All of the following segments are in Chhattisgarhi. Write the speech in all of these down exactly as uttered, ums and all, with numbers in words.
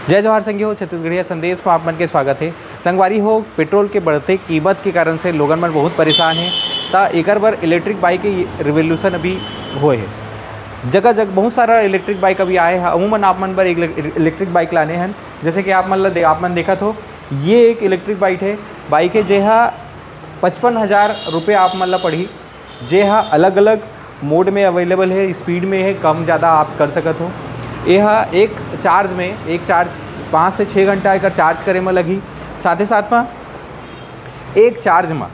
जय जोहार संगी हो, छत्तीसगढ़िया संदेश में आप मन के स्वागत है। संगवारी हो, पेट्रोल के बढ़ते कीमत के कारण से लोगन मन बहुत परेशान है, त एकर बर इलेक्ट्रिक बाइक के रिवोल्यूशन अभी होए है। जगह जगह बहुत सारा इलेक्ट्रिक बाइक अभी आए हैं। अमूमन आप मन बर एक इलेक्ट्रिक बाइक लाने हैं। जैसे कि आप मन ला दे-, आप मन देखत हो, ये एक इलेक्ट्रिक बाइक है, बाइक है, जेहा पचपन हज़ार रुपये आप मन ला पड़ही, जे हा अलग-अलग मोड में अवेलेबल है, स्पीड में है, कम ज़्यादा आप कर सकत हो। ये हा एक चार्ज में, एक चार्ज पाँच से छः घंटा एकर चार्ज करे में लगही। साथे साथ में एक चार्ज में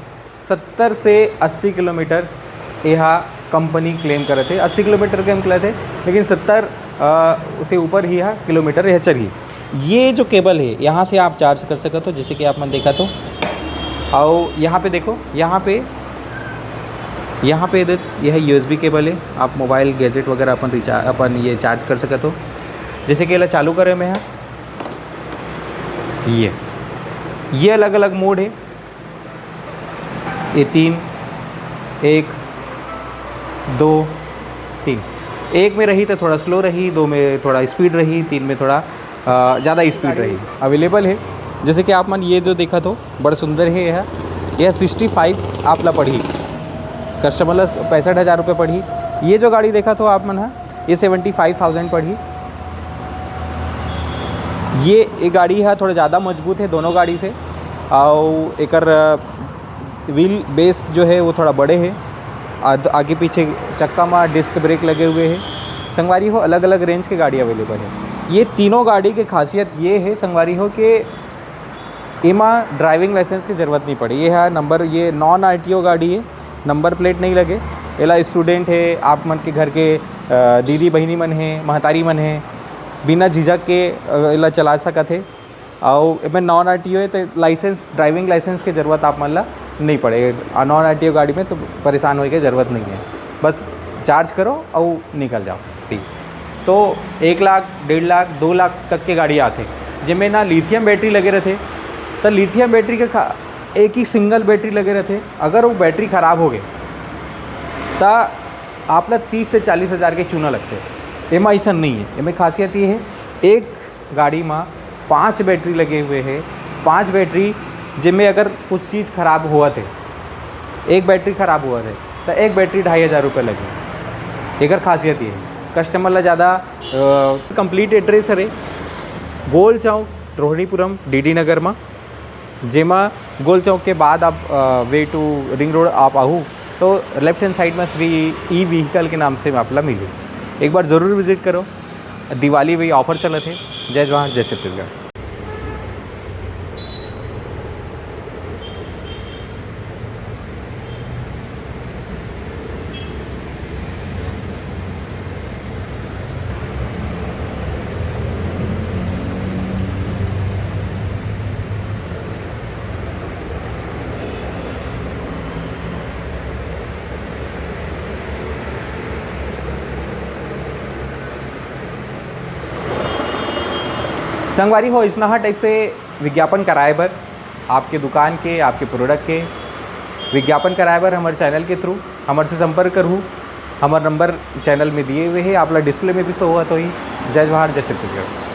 सत्तर से अस्सी किलोमीटर ये हा कंपनी क्लेम करत है। अस्सी किलोमीटर क्लेम करत है, लेकिन सत्तर, अ, से ऊपर ही हा किलोमीटर यह चलही। ये जो केबल है, यहाँ से आप चार्ज कर सकत हो, जैसे कि आप मन देखत हो। आओ यहाँ पे देखो, यहाँ पे, यहाँ पे दे-, यह यूएसबी केबल है, आप मोबाइल गैजेट वगैरह अपन रिचार्ज, अपन ये चार्ज कर सकत हो। जैसे कि एला चालू करे में है, ये, ये अलग अलग मोड है, ये तीन, एक, दो, तीन। एक में रही तो थोड़ा स्लो रही, दो में थोड़ा स्पीड रही, तीन में थोड़ा, अ, ज़्यादा स्पीड रही। अवेलेबल है, जैसे कि आप मन ये जो देखत हो, बड़ सुंदर है यह, यह सिक्सटी फाइव आप ला पड़ही, कस्टमर ला पैंसठ हज़ार रुपये पड़ही। ये जो गाड़ी देखत हो आप मन हा, ये सेवेंटी फाइव थाउजेंड पड़ही। ये, ये गाड़ी है थोड़ा ज़्यादा मजबूत है दोनों गाड़ी से, और एकर, अ, व्हील बेस जो है वो थोड़ा बड़े है, आद-, आगे पीछे चक्का में डिस्क ब्रेक लगे हुए हैं। संगवारी हो, अलग अलग रेंज के गाड़ी अवेलेबल है। ये तीनों गाड़ी के खासियत ये है संगवारी हो कि एमा ड्राइविंग लाइसेंस की जरूरत नहीं पड़ी। ये है नंबर, ये नॉन आरटीओ गाड़ी है, नंबर प्लेट नहीं लगे। एला स्टूडेंट है, आप मन के घर के, अ, दीदी बहिनी मन है, महतारी मन है, बिना झिझक के, अ, एला चला सकत है। अउ एमे नॉन आरटीओ है, तो लाइसेंस, ड्राइविंग लाइसेंस के जरूरत आप मन ला नहीं पड़े। आ, नॉन आरटीओ गाड़ी में तो परेशान होए के जरूरत नहीं है, बस चार्ज करो और निकल जाओ। ठीक, तो एक लाख, डेढ़ लाख, दो लाख तक के गाड़ी आथे, जेमे ना लिथियम बैटरी लगे रहथे। तो लिथियम बैटरी के खा-, एक ही सिंगल बैटरी लगे रहथे, अगर वो बैटरी खराब हो गए, तो आप ला तीस से चालीस हज़ार के चूना लगथे। एमा ऐसा नहीं है। एमे खासियत ये है, एक गाड़ी में पांच बैटरी लगे हुए हैं, पांच बैटरी, जिनमें अगर कुछ चीज़ खराब हुआ थे, एक बैटरी खराब हुआ थे, तो एक बैटरी ढाई हज़ार रुपये लगे। एकर खासियत ये है, कस्टमर ला ज़्यादा, अ, कंप्लीट एड्रेस हरे गोल चौक, रोहिणीपुरम, डीडी नगर में, जेमा गोल चौक के बाद आप, अ, वे टू रिंग रोड आप आहू, तो लेफ्ट हैंड साइड में श्री ई व्हीकल के नाम से आप ला मिली। एक बार जरूर विजिट करो, दिवाली भी ऑफर चलत है। जय जोहार, जय छत्तीसगढ़। संगवारी हो, इसनहा टाइप से विज्ञापन कराए बर, आपके दुकान के, आपके प्रोडक्ट के विज्ञापन कराए बर हमर चैनल के थ्रू हमर से संपर्क करहू। हमर नंबर चैनल में दिए हुए हैं, आप ला डिस्प्ले में भी शो होत होही। जय जोहार, जय छत्तीसगढ़।